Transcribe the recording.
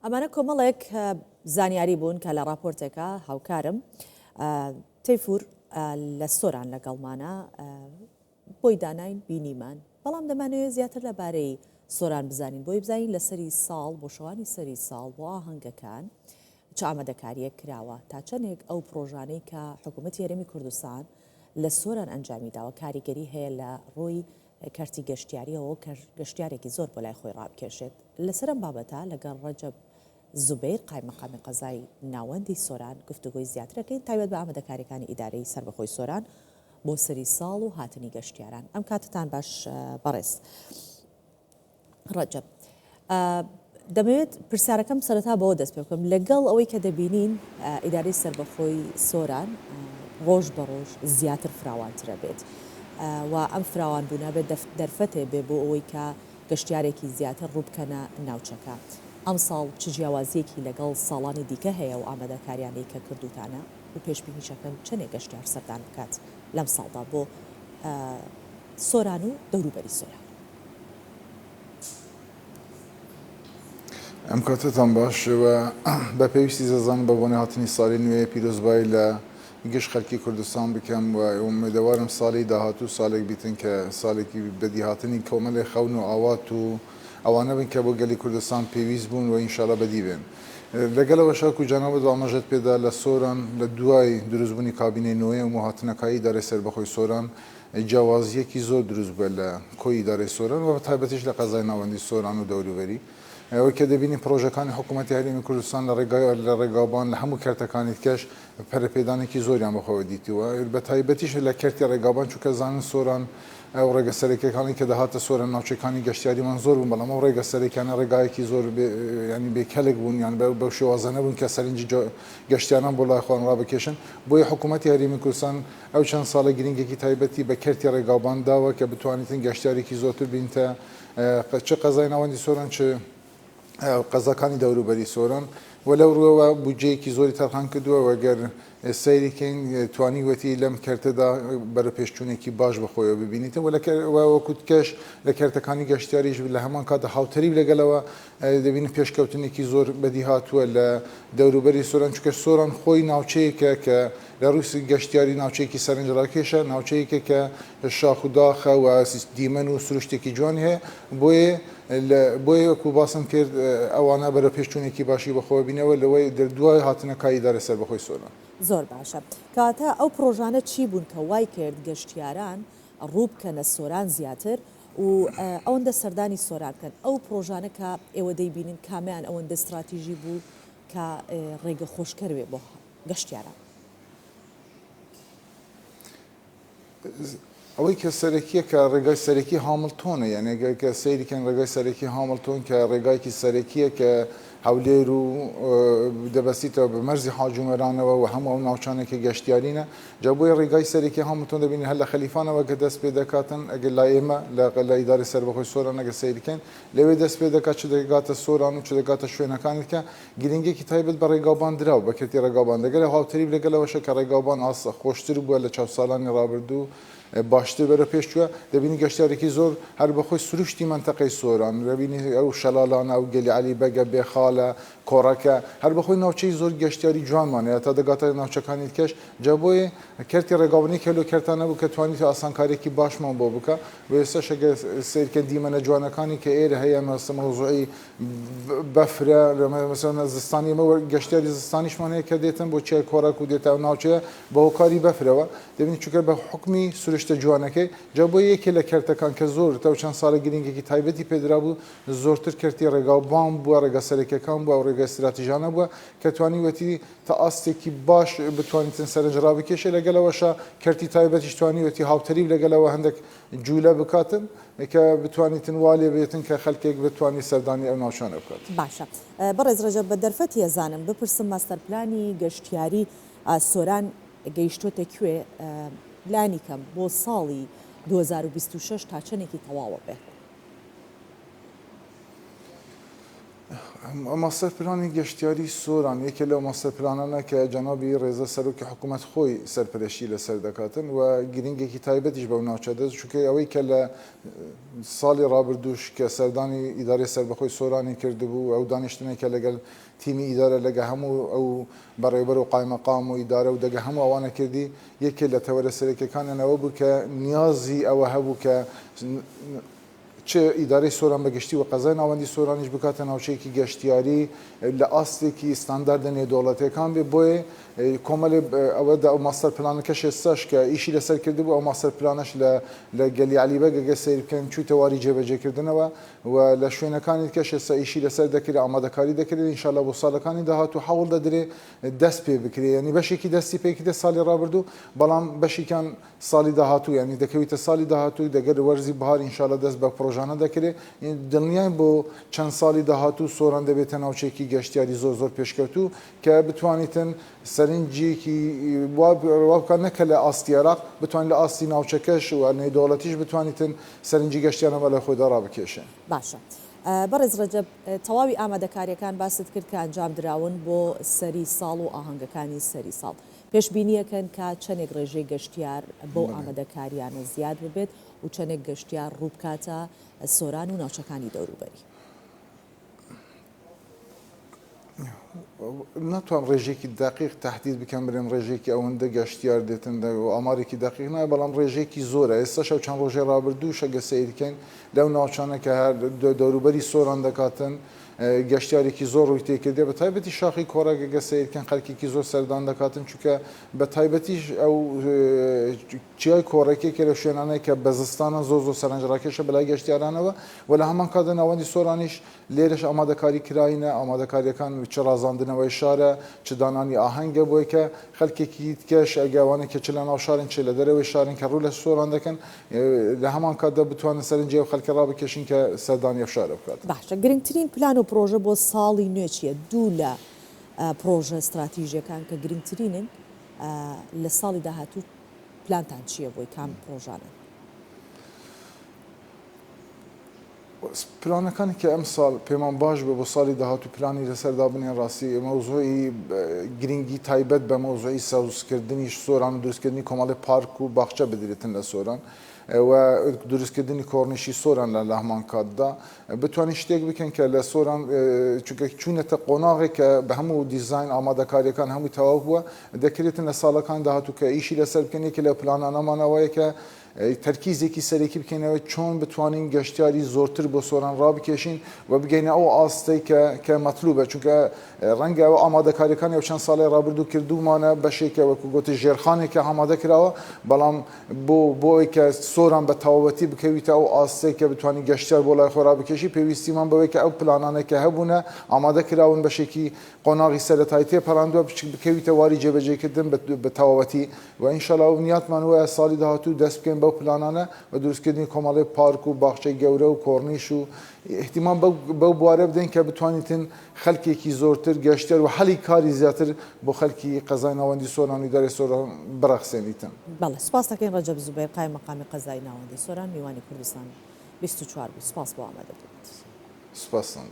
ئەمانە کۆمەڵێک زانیاری بوون کە لە ڕاپۆرتێکا هاوکارم تەیفور لە سۆران لەگەڵمانە بۆی داناین بینیمان بەڵام دەمانەوێت زیاتر لەبارەی سۆران بزانین بۆی بزانین لە سەری ساڵ بۆ شەوانی سەری ساڵ بۆ ئاهەنگەکان چ ئامادەکارییەک کراوە تا چەندێک ئەو پرۆژانەی کە حکوومەتی هەرێمی کوردستان لە سۆران ئەنجامی داوە کاریگەری هەیە لە ڕووی کەرتی گەشتیاریەوە و گەشتیارێکی زۆر بۆ لای خۆی ڕابکێشێت. لەسەر ئەم بابەتە لەگەڵ ڕەجەب زوبەیر قایمقامی قەزای ناوەندی سۆران گفتوگۆی زیاتر ئەکەین تایبەت بە ئامادەکاریەکانی ئیدارەی سەربەخۆی سۆران بۆ سەری ساڵ و هاتنی گەشتیاران. ئەم کاتتان باش بەڕێز. ڕەجەب دەمەوێت پرسیارەکەم سەرەتا بەوە دەست پێ بکەم لەگەڵ ئەوەی کە دەبینین ئیدارەی سەربەخۆی سۆران ڕۆژ بە ڕۆژ زیاتر فراوانترە بێت و ئەم فراوان بوونە بێت دەرفەتێ بێ بۆ ئەوەی کە گەشتیارێکی زیاتر ڕووبکەنە ناوچەکە ئەمساڵ چ جیاوازیەکی لەگەڵ ساڵانی دیکە هەیە و ئامادەکاریانەی کە کردوتانە و پێشبینیشەکەن چەندێک گەشتیار سەردان بکات لەم ساڵدا بۆ سۆران و دەوروبەری سۆران؟ ئەم کاتەتان باش و بە پێویستی دەزانم بە بۆنەی هاتنی ساڵی نوێ پیرۆزبایی لە گشت خەلکی کوردستان بکەم و ئومێدەوارم ساڵی داهاتوو ساڵێک بیتن کە ساڵێکی بەدیهاتنی کۆمەلێ خەون و ئاوات و ئەوانە بن کە بۆ گەلی کوردستان پێویست بوون و ئینشاڵا بەدی بێن. لەگەڵ ئەوەش وەکو جەنابت ئاماژەت پێدا لە سۆران لە دوای دروستبوونی کابینەی نۆیەم و هاتنەکایی ئیدارەی سەربەخۆی سۆران جیاوازییەکی زۆر دروست بووە لە کۆی ئیدارەی سۆران و بە تایبەتیش لە قەزای ناوەندی سۆران و دەوروبەری. ئەوەی کە دەبینین پڕۆژەکانی حکوومەتی هەرێمی کوردستان لە ڕێگای لە ڕێگاوبان لە هەموو کەرتەکانی دیکەش پەرەپێدانێکی زۆریان بەخۆوە دیتووە بە تایبەتیش لە کەرتی ڕێگاوبان چونکە زانن سۆران ئەو ڕێگە سەرەکیەکانی کە دەهاتە سۆران ناوچەکانی گەشتیاریمان زۆر بوون بەڵام ئەو ڕێگە سەرەکیانە ڕێگایەکی زۆر ینی بێکەلک بوون یان بەو شێوازە نەبوون کە سەرنجی گەشتیاران بۆ لای خۆیان ڕابکێشن بۆیە حکوومەتی هەرێمی کوردستان ئەو چەند ساڵە گرنگێکی تایبەتی بە کەرتی ڕێگاوبان داوە کە بتوانیتن گەشتیارێکی زۆرتر بینتە چ قەزای ناوەندی سۆران چ قەزاکانی دەوروبەری سۆران و لەو ڕووەوە بودجەیەکی زۆری تەرخان کردووە و گەر سەیری کەین توانیوەتی لەم کەرتەدا بەرەوپێشچوونێکی باش بە خۆیەوە ببینیتن و وەکو کەش لە کەرتەکانی گەشتیاریش لە هەمان کاتدا هاوتەریب لەگەڵەوە دەبینین پێشکەوتنێکی زۆر بەدی هاتووە لە دەوروبەری سۆران چونکە سۆران خۆی ناوچەیەکە کە لە ڕووی گەشتیاری ناوچەیەکی سەرنجڕاکێشە، ناوچەیەکە کە شاخ و داخە و دیمەن و سروشتێکی جوانی هەیە، بۆیە لە بۆیە وەکو باسم کرد ئەوانە بەرەوپێشچوونێکی باشی بەخۆوە بینەوە لەوەی دوای هاتنە کای ئیدارەی سەربەخۆی سۆران. زۆر باشە. کەواتە ئەو پڕۆژانە چی بوون کە وای کرد گەشتیاران ڕوو بکەنە سۆران زیاتر و ئەوەندە سەردانی سۆران بکەن؟ ئەو پڕۆژانە کە ئێوە دەیبینن کامیان ئەوەندە ستراتیژی بوو کە ڕێگە خۆشکەر بێ بۆ گەشتیاران. ئەوەی کە سەرەکیە کە ڕێگای سەرەکی هامڵتۆنە یعنی گەر کە سەیری کەن ڕێگای سەرەکی هامڵتۆن کە ڕێگایکی سەرەکیە کە هەولێر و دەبەستیتەوە بە مەرزی حاجومەرانەوە و هەموو ئەو ناوچانە کە گەشتیارینە جا بۆیە ڕێگای سەرەکی هامڵتۆن دەبینین هەر لە خەلیفانەوە کە دەست پێ دەکاتن ئەگەر لای ئێمە لە ئیدارەی سەربەخۆی سۆران ئەگەر سەیری کەین لەوێ دەست پێ دەکات چ دەگاتە سۆران و چ دەگاتە شوێنەکانی دیکە گرنگیەکی تایبەت بە ڕێگاوبان دراوە بە کەرتی ڕێگاوبان لەگەل هاوتەریب لەگەل ئەوەشە کە ڕێگاوبان ئاست خۆشتر بووە لە چاو ساڵانی ڕابردوو باشتر بەرەو پێش چووە دەبینی گەشتیارێکی زۆر هەر بەخۆی سروشتی مەنتەقەی سۆران دەبینی ئەو شەلالانە ئەو گەلی عەلی بەگە بێخالە کۆڕەکە هەر بەخۆی ناوچەی زۆر گەشتیاری جوانمان هەیە تا دەگاتە ناوچەکانی دیکەش جا بۆیە کەرتی ڕێگاوبان یەکێ لەو کەرتانە بوو کە توانیت ئاسانکاریەکی باشمان بۆ بکا و ئێستاش ئەگەر سەیرکەن دیمەنە جوانەکانی کە ئێرە هەیە مەسە مەوزوعی بەفرە مەسەلەن زستانی ئێمە گەشتیاری زستانیشمان هەیە کە دێتن بۆ چیای کۆڕەک و دێتە ئەو ناوچەیە بە هۆکاری بەفرەوە دەبینی چونکە بە حوکمی سروشتە جوانەکەی جا بۆ یەکێ لە کەرتەکان کە زۆر تا چەند ساڵە گرنگێکی تایبەتی پێدرابوو زۆرتر کەرتی ڕێگاوبان بووە ڕێگا سەرەکیەکان بووە ئەو ڕێگا استراتیژانە بووە کە توانیوەتی تا ئاستێکی باش بتوانیتن سەرنج ڕابکێشێ لەگەل ئەوەشا کەرتی تایبەتیش توانیوەتی هاوتەریب لەگەل ئەوە هەندێک جولە بکاتن کە بتوانیتن وا لێ بێتن کە خەلکێک بتوانی سەردانی ئەو ناوچانە بکات. باشە بەڕێز ڕەجەب بە دەرفەتی ئەزانم بپرسم ماستەر پلانی گەشتیاری سۆران گەیشتۆتە کوێ لانی کەم بۆ ساڵی 2026 تا چەنێکی تەواوە بێ؟ ماستەر پلانی گەشتیاری سۆران یەکێ لەو ماستەر پلانانە کە جەنابی ڕێزە سەرۆکی حکوومەت خۆی سەرپەرشتی لەسەر دەکاتن و گرنگێکی تایبەتیش بەو ناوچە دەست چونکە ئەوەی کە لە ساڵی ڕابردووش کە سەردانی ئیدارەی سەربەخۆی سۆرانی کردبوو ئەو دانیشتنەی کە لەگەل تیمی ئیدارە لەگە هەموو ئەو بەڕێوبەر و قایمەقام و ئیدارە و دەگە هەموو ئەوانە کردی یەکێ لە تەوەرە سەرەکیەکانیان ئەوە بوو کە نیازی ئەوە هەبوو کە چ ئیدارەی سۆران بە گشتی و قەزای ناوەندی سۆرانیش بکاتە ناوچەیەکی گەشتیاری لە ئاستێکی ستانداردە نێودەوڵەتیەکان بێ بۆیە کۆمەلێ ئەوە دا ئەو ماستەر پلانەکەش ئێستاش کە ئیشی لەسەر کردبوو ئەو ماستەر پلانەش لە لە گەلی عەلی بەگ ئەگەر سەیر بکەن چوویتە واری جێبەجێکردنەوە و لە شوێنەکانی دیکەش ئێستا ئیشی لەسەر دەکرێ ئامادەکاری دەکرێت ان شاء اللە بۆ ساڵەکانی داهاتوو حەوڵ دەدرێ دەست پێ بکرێ یانی بەشێکی دەستی پێ کردێ ساڵی ڕابردوو بەڵام بەشێکیان ساڵی داهاتوو یانی دەکەویتە ساڵی داهاتوو دەگەر وەرزی بەهار ان شاء اللە دەست بە پڕۆژانە دەکرێ دڵنیاین بۆ چەند ساڵی داهاتوو سۆران دەبێتە ناوچەیەکی گەشتیاری زۆر زۆر پێشکەوتوو کە بتوانیتن سەرنجێکی وا بکات نەک لە ئاستی عێراق بتوانین لە ئاستی ناوچەکەش و نێودەوڵەتیش بتوانیتن سەرنجی گەشتیاران بەلای خۆیدا ڕابکێشێ. باشە بەڕێز ڕەجەب تەواوی ئامادەکاریەکان باست کرد کە ئەنجام دراون بۆ سەری ساڵ و ئاهەنگەکانی سەری ساڵ پێشبینیەکەن کە چەنێک ڕێژەی گەشتیار بەو ئامادەکاریانە زیاد ببێت و چەنێک گەشتیار ڕووبکاتە سۆران و ناوچەکانی دەوروبەری؟ ناتوانم ڕێژەیەکی دەقیق تەحدید بکەم بلێم ڕێژەیەکی ئەوەندە گەشتیار دێتن ئامارێکی دەقیق نایە بەڵام ڕێژەیەکی زۆرە ئێستاش ئەو چەند ڕۆژەی ڕابردووش ئەگەر سەیر بکەین لەو ناوچانە کە هەر دەوروبەری سۆران دەکاتن گەشتیارێکی زۆر ڕووی تێکردێ بە تایبەتی شاخی کۆڕەک ئەگەر سەیر بکەن خەلکێکی زۆر سەردان دەکاتن چونکە بە تایبەتیش ئەو چیای کۆڕەک یەکێ لەو شوێنانەیە کە بە زستانان زۆر زۆر سەرنجڕاکێشە بەلای گەشتیارانەوە و لە هەمان کاتدا ناوەندی سۆرانیش لێرەش ئامادەکاری کراینە، ئامادەکاریەکان چ ڕازاندنەوەی شارە، چ دانانی ئاهەنگە بۆی کە خەلکێکی دیکەش ئەگە ئەوانەی کە چ لە ناو شارن چ لە دەرەوەی شارن کە ڕوو لە سۆران دەکەن لە هەمان کاتدا بتوانن سەرنجی ئەو خەلکە ڕابکێشن کە سەردانی ئەو شارە بکات. باشە گرنگترین پلان و پڕۆژە بۆ ساڵی نوێ چیە؟ دوو لە پڕۆژە ستراتیژیەکان کە گرنگترینن لە ساڵی داهاتوو پلانتان چیە بۆی کام پڕۆژانەن؟ پلانەکانی کە ئەمساڵ پێمان باش بێ بۆ ساڵی داهاتوو پلانی لەسەر دابنێن ڕاستی مەوزوعی گرنگی تایبەت بە مەوزوعی سەوزکردنی سۆران و دروستکردنی کۆمەڵی پارک و باخچە بدرێتن لە سۆران و دروستکردنی کۆڕنیشی سۆران لە هەمان کاتدا بتوانین شتێک بکەین کە لە سۆران چونکە چوونەتە قۆناغێک کە بە هەموو دیزاین ئامادەکاریەکان هەمووی تەواو بووە دەکرێتن لە ساڵەکانی داهاتوو کە ئیشی لەسەر بکەن یەکێ لەو پلانانەمان ئەوەیە کە تەرکیزێکی سەرەکی بکەینەوە چۆن بتوانین گەشتیاری زۆرتر بۆ سۆران ڕابکێشین و بگەینە ئەو ئاستەی کە کە مەتلوبە چونکە ڕەنگە ئەو ئامادەکاریەکانی ئەو چەند ساڵەی ڕابردوو کردوومانە بەشێکە وەکو گوتت ژێرخانێکە ئامادە کراوە بەڵام بۆ بۆ ئەوەی کە سۆران بە تەواوەتی بکەویتە ئەو ئاستەی کە بتوانین گەشتیار بۆ لای خۆی ڕابکێشی پێویستیمان بەوەی کە ئەو پلانانەی کە هەبوونە ئامادە کراون بەشێکی قۆناغی سەرەتایی تێپەڕاندووە بکەویتە واری جێبەجێکردن بە تەواوەتی و ان شاءاللە نیاتمان وایە ساڵی داهاتوو دەست بکەین بەو پلانانە و دروستکردنی کۆمەڵێ پارک و باخچەی گەورە و کۆڕنیش و ئیهتیمام بەو بوارە بدەین کە بتوانیتن خەلکێکی زۆرتر گەشتیار و هەلی کاری زیاتر بۆ خەلکی قەزای ناوەندی سۆران و ئیدارەی سۆران بڕەخسێنیتن. بەڵێ سوپاس دەکەین ڕەجەب زوبێر قایمقامی قەزای ناوەندی سۆران میوانی کوردستان 24 بوو سوپاس بۆ ئامادەبوونت. سوپاستان.